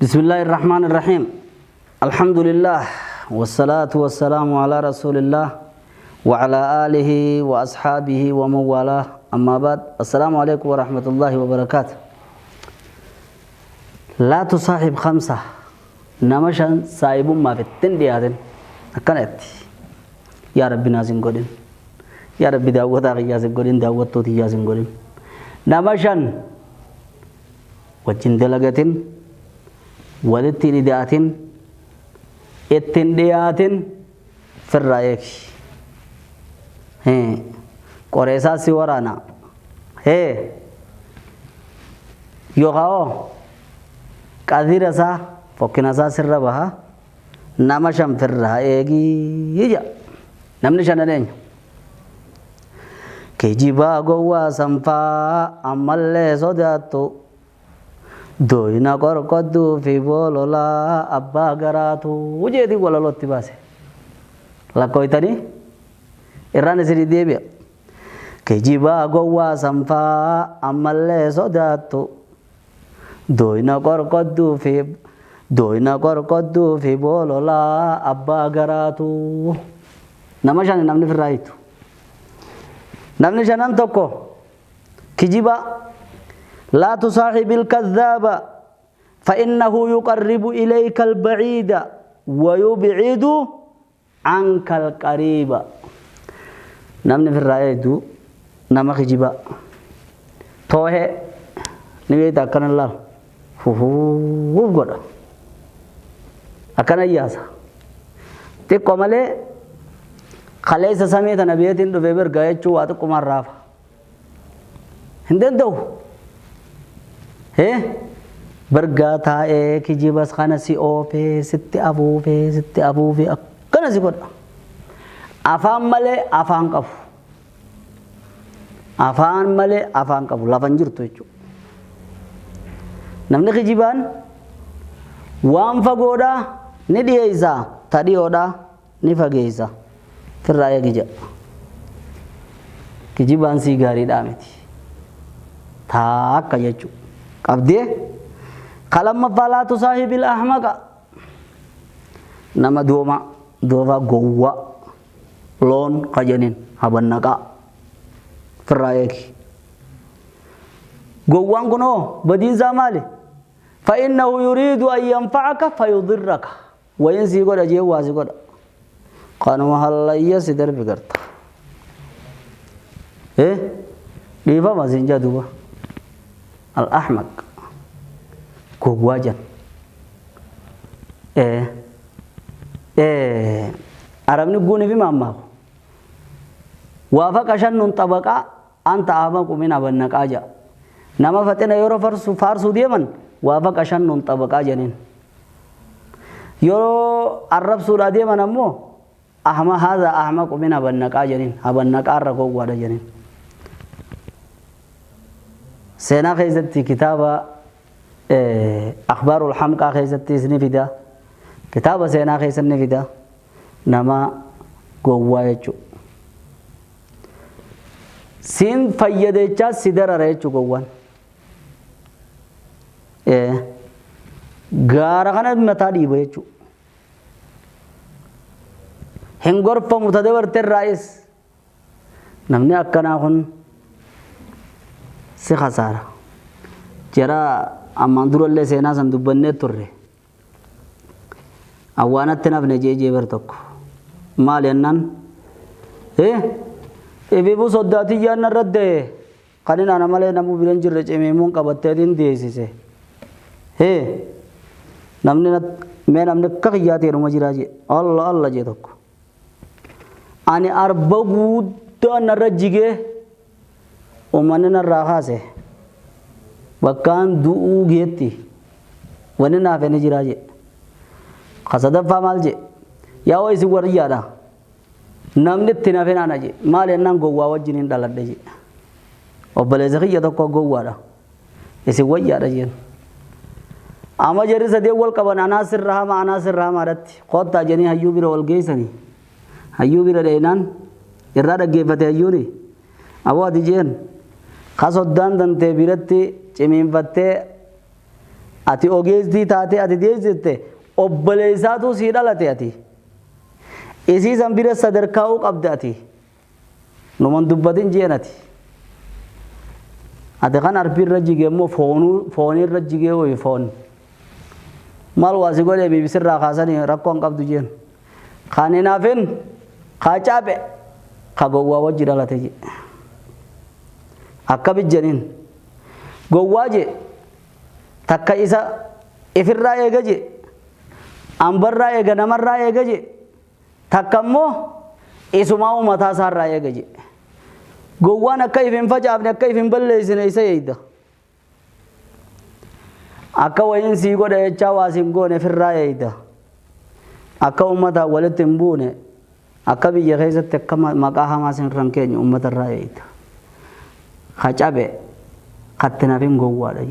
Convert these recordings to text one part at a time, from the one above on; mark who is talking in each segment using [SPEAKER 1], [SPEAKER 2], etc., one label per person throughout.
[SPEAKER 1] بسم الله الرحمن الرحيم. الحمد لله والصلاة والسلام على رسول الله وعلى آله وأصحابه ومن والاه. أما بعد، السلام عليكم ورحمة الله وبركاته. لا تصاحب خمسة نمشان صاحب ما في التندياتن أكنت يا ربي نازم قدين يا ربي دعوة يا قدين دعوة توتي يا قدين نمشان وجن دلقتين walitti hidhaatin ittiin dhiyaatin firraa eegi. Qoreessaa si waraana. Yookaan qadira isaa fokkina isaa sirra baha nama shan firraa eegi jedha. Namni shanan eenyu? Kijibaa gowwaa sanfaa ammallee sodaattu. Doyna qorqodduu fi bololaa abbaa garaatu jeetii walalootti baase. Lakkoytanii irraan isinii deebi'a. Kijibaa gowwaa sanfaa ammallee sodaattu. Doyna qorqodduu fi bololaa abbaa garaatu. Nama shan namni firraa hiitu. Namni shanan tokko kijibaa. لا تصاحب الكذاب فإنه يقرب إليك البعيد ويبعد عنك القريب. نمني في الرأي دو نما خجبا توه نبي تأكل الله فوف قد أكن ياسا تكمله خليس سميت نبيتين دو بيبر غاية شو واتكمار راف هندن دو برغا taa'ee kijibas kana si oofee sitti afuufee sitti afuufee akkana si godha. Afaan malee afaan qabu. Afaan malee afaan qabu lafa hin jirtu jechuudha. Namni kijibaan waan fagoodhaa ni dhiyeessa ta dhiyoodhaa ni fageessa. Firraa eegi jedha. Kijibaan sii gaariidhaa miti. Taakka jechuudha. Qabdee kalammaffaa laa tusaahibil ahmaqa nama dooma doofaa gowwaa loon qajanin habannaqaa firraa eegi. Gowwaan kunoo badiinsaa maali? Fa'innahu yuriidu an yanfa'aka fayudirraka wayin sii godha jee waa si godha kanuma hallayya si darbi garta. Dhiifama siin jaa duuba. الأحمق كواجن عربني قوني في ماما وافق شن طبقة أنت أحمق من أبنك أجا نما فتنا يورو فارسو ديمن وافق شن طبقة جنين يورو عرب سورة ديمن أمو أحمق هذا أحمق من أبنك أجنين أبنك أرقو وادا جنين. سينا خيزتي كتابة أخبار الحمقى خيزتي سنفدا كتابة سينا خيزتي نفدا نما قوايتشو سين فيديتشا سيدر ريتشو قوان غارغانا متادي بيتشو هنغرفة متدور الرئيس نمني أكنا خن si khasaara jara ammaan durallee seenaa san dubbannee turre awwaanatti nafne jeejee bar tokko maal jennaan ibibu soddaatiyyaan narra da'e kan inni ana malee namuu bira hin jirre cimiimuun qabatteetiin deessise namni mee namni akka kiyyaa ta'e dhuma jiraa jee Allah Allah jee tokko ani arba guddaa narra jigee uummanni narraa kaase bakkaan du'uu geetti wanni naaf inni jiraa jee. Kasadaffaa maal jee yaa waa isin wariyyaadha namni itti nafin ana jee maal jennaan gowwaa wajjin hin dhaladhe jee obboleessa kiyya tokko gowwaadha isin wayyaadha jeen. Amma jarri sadee wal qaban anaa sirra hama anaa sirra hamaadhatti kottaa jedhanii hayyuu bira wal geessanii hayyuu bira dheenaan irraa dhaggeeffate hayyuuni aboo ati jeen kasoddaan dantee biratti cimiinfattee Ati ogeessii taate ati deessiste obboleessaatu sii dhalate ati. Isii san bira sadarkaa'uu qabda ati. Numan dubbatin jeen ati. Ati kan arbiirra jige immoo foonirra jigee wayi foon. Maal waa si godhee biibisirraa kaasanii rakkoo hin qabdu jeen. Kan hin hafin kaa caabe ka gowwaa wajji dhalate je. Akka bijjaniin gowwaa je takka isa ifirraa eega je ambarraa eega namarraa eega je takka immoo isumaa mataa isaarraa eega je. Gowwaan akka if hin facaafne akka if hin balleessine isa eegda. Akka wayiin sii godha jechaa waa siin goone ofirraa eegda. Akka uummata walitti hin buune akka biyya keessatti akka maqaa hamaa sin keenya uummata irraa eegda. Ka cabe katti nafin gowwaadha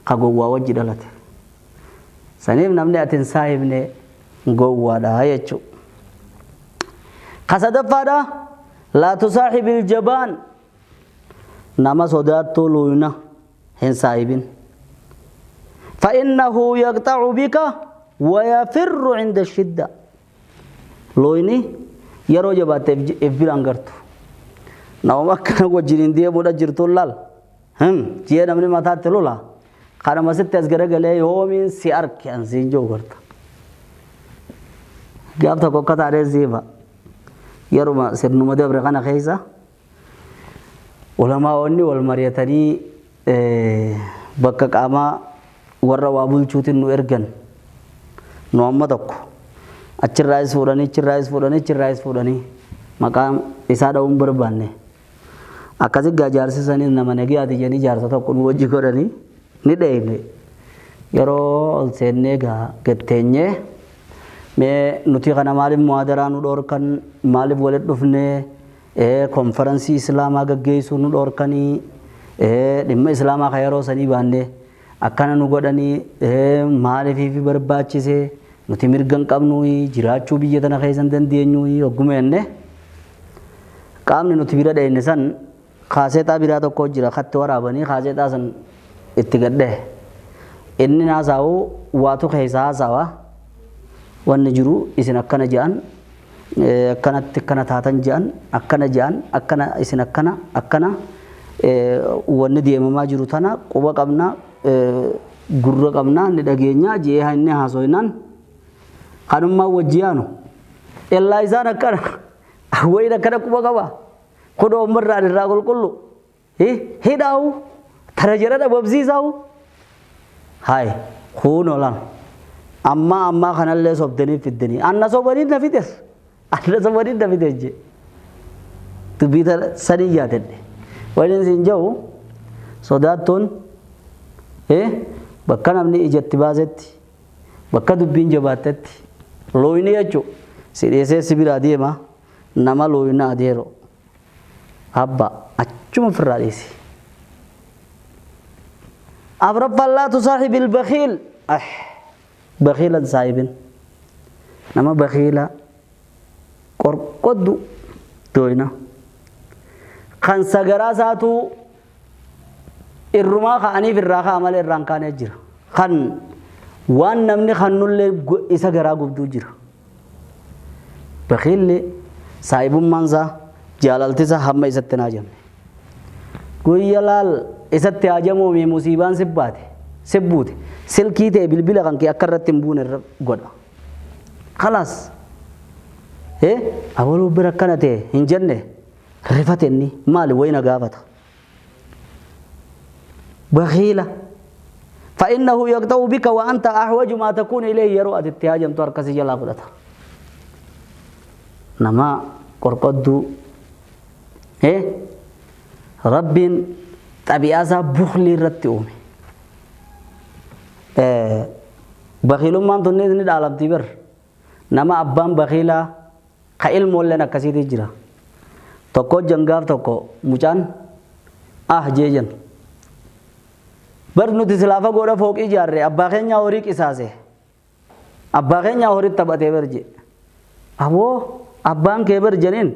[SPEAKER 1] ka gowwaa wajji dhalate. Saniif namni ati hin saahibne gowwaadha jechuudha. Ka sadaffaadha laa tusaahibil jabaan nama sodaattuu luyna hin saahibin. فإنه يقطع بك ويفر عند الشدة. لويني yeroo jabaatte if biraan gartu. Nama akkana wajjiniin deemuudha jirtuun laal. Jee namni mataatti lola. Kanuma sitti as garagalee yoomiin si arke an siin jiru garta. Gaaf tokko akka taatee siifa. Yeruma sirnuma dabre kana keessa ulamaa'onni wal mari'atanii bakka qaamaa warra waa bulchuutiin nu ergan. Nu amma tokko achirraayis fuudhanii achirraayis fuudhanii achirraayis fuudhanii maqaan isaa dha'uun barbaanne. Akkasi gaa jaarsisanii nama nagayaati jedhanii jaarsa tokko nu wajji godhanii ni dheeyne. Yeroo ol seennee gaa gatteenyee mee nuti kana maaliif muhaadaraa nu dhoorkan maaliif walitti dhufnee konferansii islaamaa gaggeessuu nu dhoorkanii dhimma islaamaa kan yeroo sanii baannee akkana nu godhanii maaliif barbaachisee nuti mirga hin qabnu jiraachuu biyya tana keessa hin dandeenyu hogguma jenne qaamni nuti bira dheeyne san kaaseexaa biraa tokko jira katti waraabanii kaaseexaa san itti gadhee inni haasawu waatu keessa haasawa wanni jiru isin akkana jedhan akkanatti akkana taatan jedhan akkana jedhan akkana isin akkana akkana wanni deemamaa jiru tana quba qabna gurra qabna ni dhageenya jee inni haasoinaan kanummaa wajji yaanu illaa isaan akkana wayin akkana quba qaba kunoo umarraan irraa qulqullu hidhaawu tana jala dhabamsiisaawu haay kunoo lan amma ammaa kanallee sobdanii fiddanii anna sobanii na fides anna sobanii na fides je dubbii sanii yaadadhe waliin siin jedhu sodaattuun bakka namni ijatti baasetti bakka dubbiin jabaattetti looyni jechuun si dhiyeessee si biraa deema nama looyna adeero abba achuma ofirraa dhiisi. Afraffaan laa tusaahibil bakhiil bakhiilan saahibin nama bakhiila qorqoddu dooyna kan sagaraa isaatu irrumaa ka'aniif irraa ka'a malee irraan kaanee jira kan waan namni kannullee isa garaa gubduu jira. Bakhiilli saahibummaan isaa jaalalti isaa hamma isatti hin haajamne. Guyya laal isatti haajamuumi musiibaan sibbaate sibbuute silkii ta'e bilbila kan kee akka irratti hin buune irra godha. Khalaas abaluu bira akkana ta'e hin jenne rifate inni maali wayina gaafata. Bakhiila فإنه يقطع بك وأنت أحوج ما تكون إليه yeroo ati itti haajamtu harkasii jalaa fudhata. Nama qorqodduu Rabbiin xabi'aa isaa buklii irratti uume. Bakhiilummaan tunni ni dhaalamtii bar. Nama abbaan bakhiilaa ka ilmoolleen akkasiitii jira. Tokko jangaaf tokko mucaan ah jeejan. Bar nuti silaafa godha fooqii ijaarre abbaa keenya horii qisaase. Abbaa keenya horii taphatee bar je. Aboo abbaan kee bar jeniin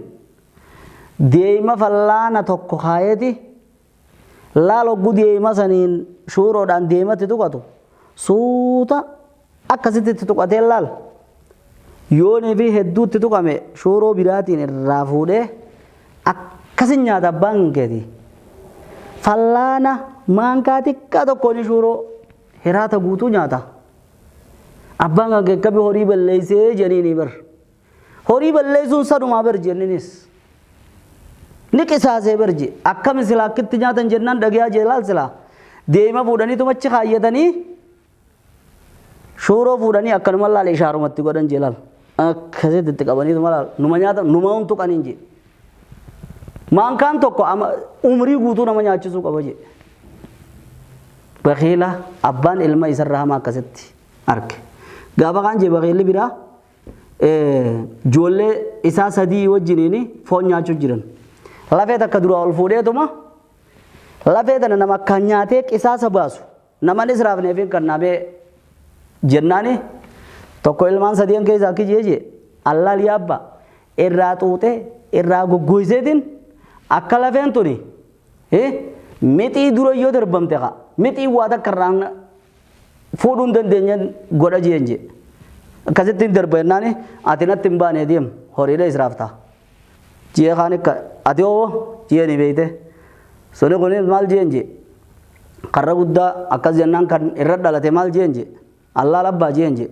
[SPEAKER 1] deema fallaana tokko kaayeeti laal hogguu deema saniin shuuroodhaan deematti tuqatu Suuta akkasitti itti tuqatee laal. Yoonii fi hedduutti tuqame shooroo biraatiin irraa fuudhee akkasin nyaata abbaan keeti. Fallaana maankaa xiqqaa tokkoon shooroo hiraata guutuu nyaata. Abbaan kan keekkabi horii balleessee jeniini bar. Horii balleessuun sadumaa bar jenninis. Ni qisaasee bar je. Akkami silaa akkitti nyaatan jennaan dhagayaa jee laal silaa. Deema fuudhanii tumachi kaayyatanii shooroo fuudhanii akkanuma laal ishaarumatti godhan jee laal. Akkasitti itti qabaniituma laal. Numa nyaata numa huntu qaniin jee. Maankaan tokko umrii guutuu nama nyaachisuu qaba jee. Bakiila abbaan ilma isarra hamaa akkasitti arge. Gaafa kaan jee bakiilli biraa ijoollee isaa sadii wajjiniin foon nyaachuu jiran. Lafee takka duraa ol fuudheetuma lafee tana nama akkaan nyaatee qisaasa baasu. Naman israafneef hin kannaamee jennaani tokko ilmaan sadiin keessaa akki jee jee allaal yaabba irraa xuuxee irraa goggoyseetiin akka lafeen tuni mixii dura yoo darbamte kaa mixii waa takka irraan fuudhuu hin dandeenye godha jeen jee. Akkasitti hin darba jennaani ati natti hin baane deem horiidha israafta. Jee kaan akka ati hoo jee ni beeyte. Suni kunis maal jeen jee. Karra guddaa akkas jennaan kan irra dhalate maal jeen jee. Allaal abbaa jeen jee.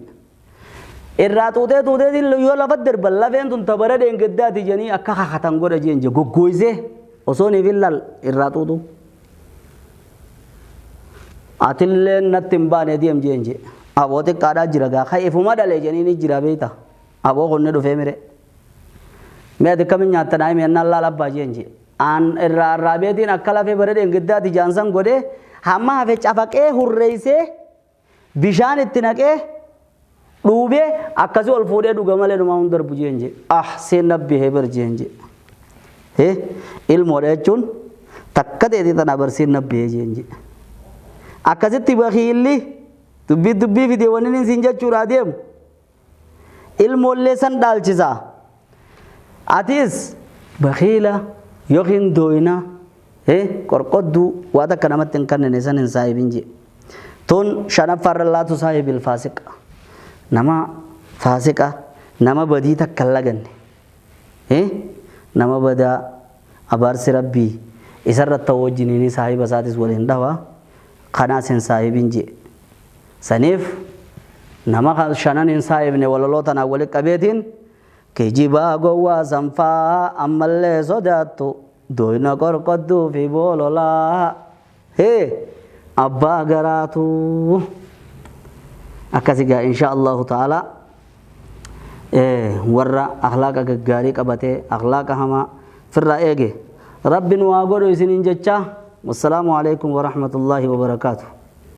[SPEAKER 1] Irraa xuuxee xuuxee yoo lafa darban lafeen tun tabara dheengaddaati jedhanii akka kakatan godha jeen jee goggoysee osoo niif hin laal irraa xuuxu. Atillee natti hin baane deem jeen jee. Aboo xiqqaadhaa jira gaa kan ifuma dhale jedhanii ni jira beeyta. Aboo kun ni dhufee mire. Mee ati akkamiin nyaattan haa himi allaal abbaa jeen jee. Aan irraa arraabeetiin akka lafee bara dheengaddaati jaansan godhee hamma hafe cafaqee hurreessee bishaan itti naqee dhuubee akkasii ol fuudhee dhuga malee numaa hun darbu jeen jee. Ah seen nabbi heebar jeen jee. Ilmoodha jechuun takka ta'eetii tana barsiin nabbi jeen jee. Akkasitti bakiilli dubbii dubbii fidee wanni inni siin jechuudha deemu. Ilmoollee san dhaalchisa. Atis bakiila yookiin dooyina qorqodduu waa takka namatti hin kennine san hin saahibin jee. Tun shanaffaarra laatu saahibil faasiqa. Nama faasiqa nama badii takka hin laganne. Nama badaa abaarsi rabbii isarra ta'u wajjiniin saahiba isaatis waliin dhawa. Kanaas hin saahibin jee. Saniif nama shanan hin saahibne walaloo tanaan walitti qabeetiin kijibaa gowwaa sanfaa ammallee sodaattu doyna qorqodduu fi boololaa abbaa garaatu. Akkasi gaa insha Allahu ta'ala warra akhlaaqa gaggaarii qabatee akhlaaqa hamaa firraa eege. Rabbiin waa godhu isiniin jecha. Wassalaamu alaikum warahmatullaahi wabarakaatu.